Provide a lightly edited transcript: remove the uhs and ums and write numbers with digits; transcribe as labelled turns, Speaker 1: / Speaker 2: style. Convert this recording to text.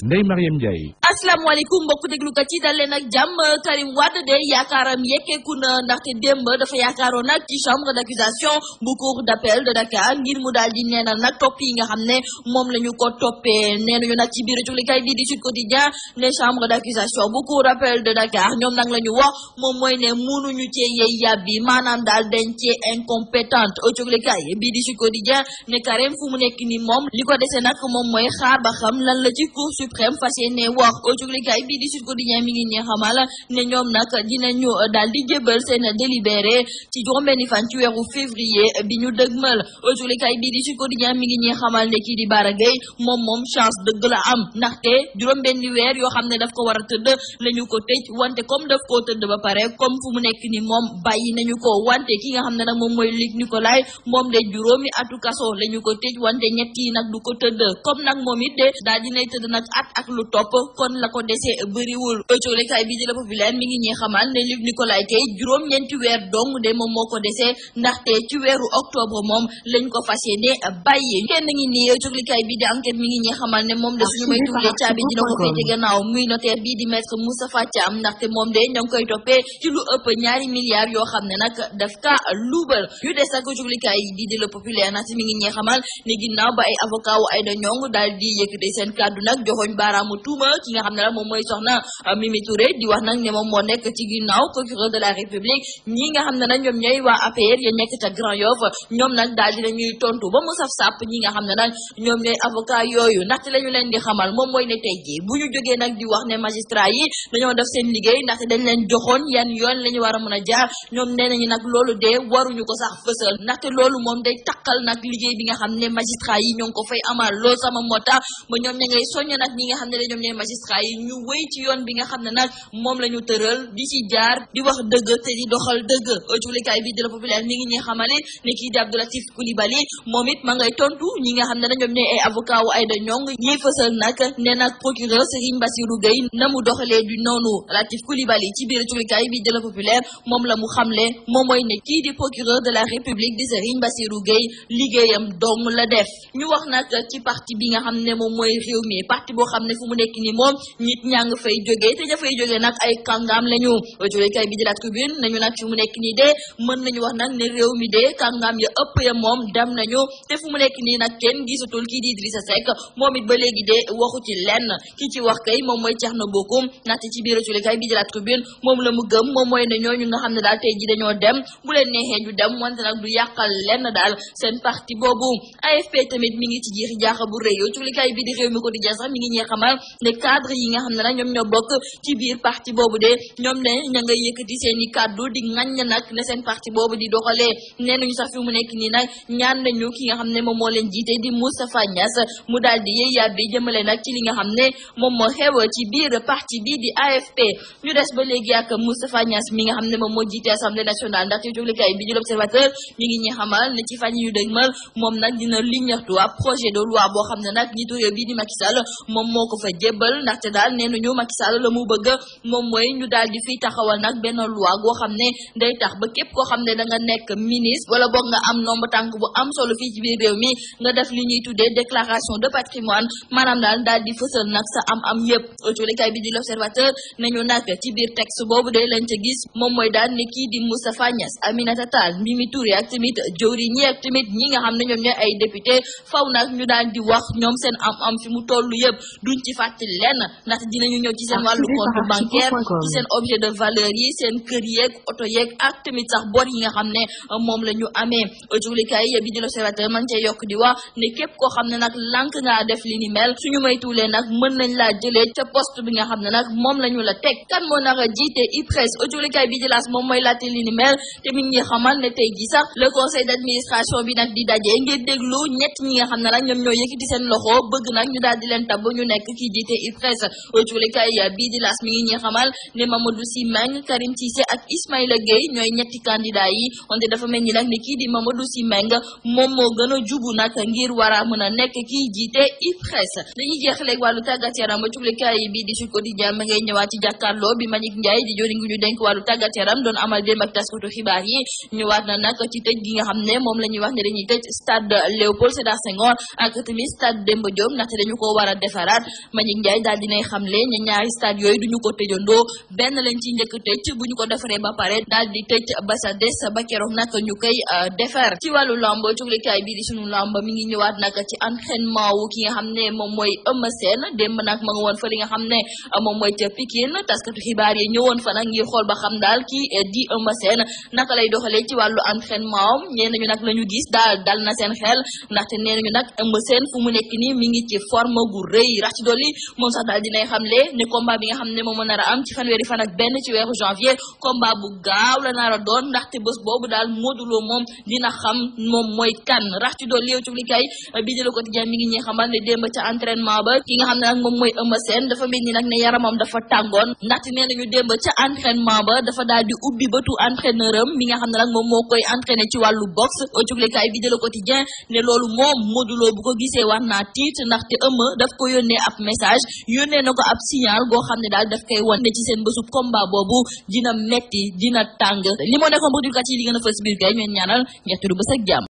Speaker 1: Ndeye Mariam Ndiaye.
Speaker 2: asalaamaaleykum mbokk déglukat yi dal leen ak jàmm. Karim Wade de yaakaaram yekkeeku na ndaxte démb dafa yaakaaroon nag ci chambre d'accusation bu cour d'appel de Dakar ngir mu daal di neenal nag topp yi nga xam ne moom la ñu ko toppee. nee nañu nag ci biir cuglikaay bii di Sud Quotidien ne chambre d'accusation bu cour d'appel de Dakar ñoom nag la ñu wax moom mooy ne mënuñu cee yey yàbbi maanaam daal dañ cee incompétente. cuglikaay bii di Sud Quotidien ne Karim fu mu nekk ni moom li ko dese nag moom mooy xaar ba xam lan la ci cour suprême fas yéene wax. cuglikaay bii di Sud Quotidien mi ngi ñee xamal ne ñoom nag dinañu daal di jébal seen délibéré ci juróom-benni fan ci weeru février bi ñu dëgmal. cuglikaay bii di Sud Quotidien mi ngi ñee xamal ne kii di Bara Gaye moom chance dëgg la am ndaxte juróom-benni weer yoo xam ne daf ko war a tëdd la ñu ko tëj wante comme daf koo tëdd ba pare comme fu mu nekk ni moom bàyyi nañu ko. wante ki nga xam ne nag moom mooy Luc Nicolaï moom de juróomi atu kaso la ñu ko tëj wante ñett yi nag du ko tëdd comme nag moom it de daal dinay tëdd nag at ak lu topp kon la ko dese bëriwul. cuglikaay bi di La Populaire mi ngi ñuy xamal ne Luc Nicolaï tey juróom-ñeenti weer dong de moom moo ko dese ndaxte ci weeru octobre moom lañ ko fas yéene bàyyi. kenn ngi nii cuglikaay bi di Enquête mi ngi ñuy xamal ne moom de suñu may tuulee caabi dina ko féete gannaaw muy notaire bii di maître Moustapha Thiam ndaxte moom de ñoo ngi koy toppee ci lu ëpp 2 milliards yoo xam ne nag daf ka luubal. ñu des ak cuglikaay bi di Le Populaire nag mi ngi ñuy xamal ne ginnaaw ba ay avocat wu Aïda Ndiongue daal di yëkkati seen kàddu nag joxoñ baaraamu tuuma ki nga xam ne nag moom mooy soxna Mimi Touré di wax nag ne moom moo nekk ci ginnaaw procureur de la République ñi nga xam ne nag ñoom ñooy waa APR ya nekk ca Grand Yoff ñoom nag daal dina ñuy tontu ba mu saf sàpp ñi nga xam ne nag ñoom ñooy avocat yooyu ndaxte la ñu leen di xamal moom mooy ne tey jii bu ñu jógee nag di wax ne magistrat yi dañoo def seen liggéey ndaxte dañ leen joxoon yan yoon la ñu war a mën a jaar ñoom nee nañu nag loolu de waruñu ko sax fësal ndaxte loolu moom day takkal nag liggéey bi nga xam ne magistrat yi ñoo ngi ko fay amal loolu sama moo tax ba ñoom ña ngay soññ nag ñi nga xam ne la ñoom ñooy magistrat yi ñu wéy ci yoon bi nga xam ne nag moom la ñu tëral di ci jaar di wax dëgg te di doxal dëgg. cuglikaay bi di La Populaire mi ngi ñuy xamale ne kii di Abdou Latif Coulibaly moom it ma ngay tontu ñi nga xam ne ñoom ñooy ay avocat wu Aïda Ndiongue ñiy fësal nag ne nag procureur Serigne Bassirou Gueye na mu doxalee du noonu. Latif Coulibaly ci biir cuglikaay bi di La Populaire moom la mu xamle moom mooy ne kii di procureur de la République di Serigne Bassirou Gueye liggéeyam dong la def. ñu wax nag ci parti bi nga xam ne moom mooy réew mi parti boo xam ne fu mu nekk ni moom nit ñaa nga fay jógee te ña fay jógee nag ay kàngaam lañu. cuglikaay bi di La Tribune nañu nag fi mu nekk nii de mën nañu wax nag ne réew mi de kàngaam ya ëpp ya moom dem nañu te fu mu nekk nii nag kenn gisatul kii di Idrissa Seck moom it ba léegi de waxu ci lenn ki ci wax kay moom mooy Thierno Bocoum ndaxte ci biir cuglikaay bi di La Tribune moom la mu gëm moom mooy ne ñooñu nga xam ne daal tey ji dañoo dem bu leen neexee ñu dem wante nag du yàqal lenn daal seen parti boobu. AFP tamit mi ngi ci jiixi jaaxa bu rëy cuglikaay bi di Réew mi quotidien sax mi ngi ñee xamal ne cadre yi nga xam ne nag ñoom ñoo bokk ci biir parti boobu de ñoom ne ña ngay yëkkati seen i kàddu di ŋaññ nag ne seen parti boobu di doxalee. nee nañu sax fi mu nekk nii nag ñaan nañu ki nga xam ne moom moo leen jiite di Moustapha Niass mu daal di yëy yàbbi jëmale nag ci li nga xam ne moom moo xew ci biir parti bi di AFP. ñu des ba léegi ak Moustapha Niass mi nga xam ne moom moo jiite assemblée nationale ndax ci cuglikaay bi di L'Observateur mi ngi ñi xamal ne ci fan yi ñu dëgmal moom nag dina liñaxtu ab projet de loi boo xam ne nag njiitu réew bi di Macky Sall moom moo ko fa jébbal ndaxte daal nee nañu Macky Sall la mu bëgg moom mooy ñu daal di fiy taxawal nag benn loi goo xam ne day tax ba képp koo xam ne da nga nekk ministre wala boog nga am nombre tànk bu am solo fii ci biir réew mi nga def li ñuy tuddee déclaration de patrimoine maanaam daal di fësal nag sa am yëpp. cuglikaay bi di L'Observateur nañu nag ci biir texte boobu de lañ ca gis moom mooy daal ne kii di Moustapha Niass Aminata Tall Mimi Touré ak tamit jawriñ ñi ak tamit ñi nga xam ne ñoom ñooy ay député faw nag ñu daal di wax ñoom seen am fi mu tollu yëpp duñ ci fàtte lenn ndax dinañu ñëw ci seen wàllu compte bancaire ci seen objet de valeur yi seen kër yeeg oto yeeg ak tamit sax bor yi nga xam ne moom la ñu amee. cuglikaay bi di L'Observateur man cee yokk di wax ne képp koo xam ne nag lànk ngaa def li ni mel suñu may tuulee nag mën nañ laa jëlee ca poste bi nga xam ne nag moom la ñu la teg. kan moo nar a jiite IPRES cuglikaay bi di L'As moom mooy laajte li ni mel te mi ngi xamal ne tey ji sax le conseil d'administration bi nag di daje ngir déglu ñett ñi nga xam ne nag ñoom ñoo yëkkati seen loxo bëgg nag ñu daal di leen tabb ñu nekk kii jiite IPRES. cuglikaay bii di L'As mi ngi ñuy xamal ne Mamadou Sy Meng Karim Cissé ak Ismaïla Gueye ñooy ñetti candidat yi wante dafa mel ni nag ne kii di Mamadou Sy Meng moom moo gën a jubu nag ngir war a mën a nekk kii jiite IPRES. dañuy jeexaleeg wàllu tàggat yaram ba cuglikaay bii di Sud Quotidien ma ngay ñëwaat ci jàkkaarloo bi Mbagnick Ndiaye di jëwriñ ñu dénk wàllu tàggat yaram doon amal démb ak taskatu xibaar yi ñëwaat na nag ci tëj gi nga xam ne moom la ñuy wax ne dañuy tëj stade Léopold Sédar Senghor ak tamit stade Demba Diop ndaxte dañu ko war a defaraat xalaat Mbagnick Ndiaye daal dinay xamle ne ñaari stade yooyu duñu ko tëjandoo benn lañ ci njëkk tëj bu ñu ko defaree ba pare daal di tëj ba sa des ba keroog nag ñu koy defar. ci wàllu lamb cuglikaay bii di sunu lamb mi ngi ñëwaat nag ci entraînement wu ki nga xam ne moom mooy Eumeu Sène démb nag ma nga woon fa li nga xam ne moom mooy ca Pikine taskatu xibaar yi ñëwoon fa nag ngir xool ba xam daal kii di Eumeu Sène naka lay doxalee ci wàllu entraînement am ñee nañu nag la ñu gis daal dal na seen xel ndaxte nee nañu nag Eumeu Sène fu mu nekk nii mi ngi ci forme gu rëy rax ci dolli moom sax daal dinay xamle ne combat bi nga xam ne moom moo nar a am ci fanweeri fan ak benn ci weeru janvier combat bu gaaw la nar a doon ndaxte bés boobu daal Modou Lo moom dina xam moom mooy kan rax ci dolli yow cuglikaay bi di Le Quotidien mi ngi ñuy xamal ne démb ca entraînement ba ki nga xam ne nag moom mooy Eumeu Sène dafa mel ni nag ne yaramam dafa tàngoon ndaxte nee nañu démb ca entraînement ba dafa daal di ubbi bëtu entraîneur am mi nga xam ne nag moom moo koy entraîné ci wàllu boxe cuglikaay bi di Le Quotidien ne loolu moom Modou Lo bu ko gisee war naa tiit ndaxte Eumeu daf ko yónnee ab message yónnee na ko ab signal goo xam ne daal daf koy wan ne ci seen bésub combat boobu dina metti dina tàng li moo nekkoon mbokk yi li gën a fës biir gay ñeen ñaanal ñettu du bés ak jàmm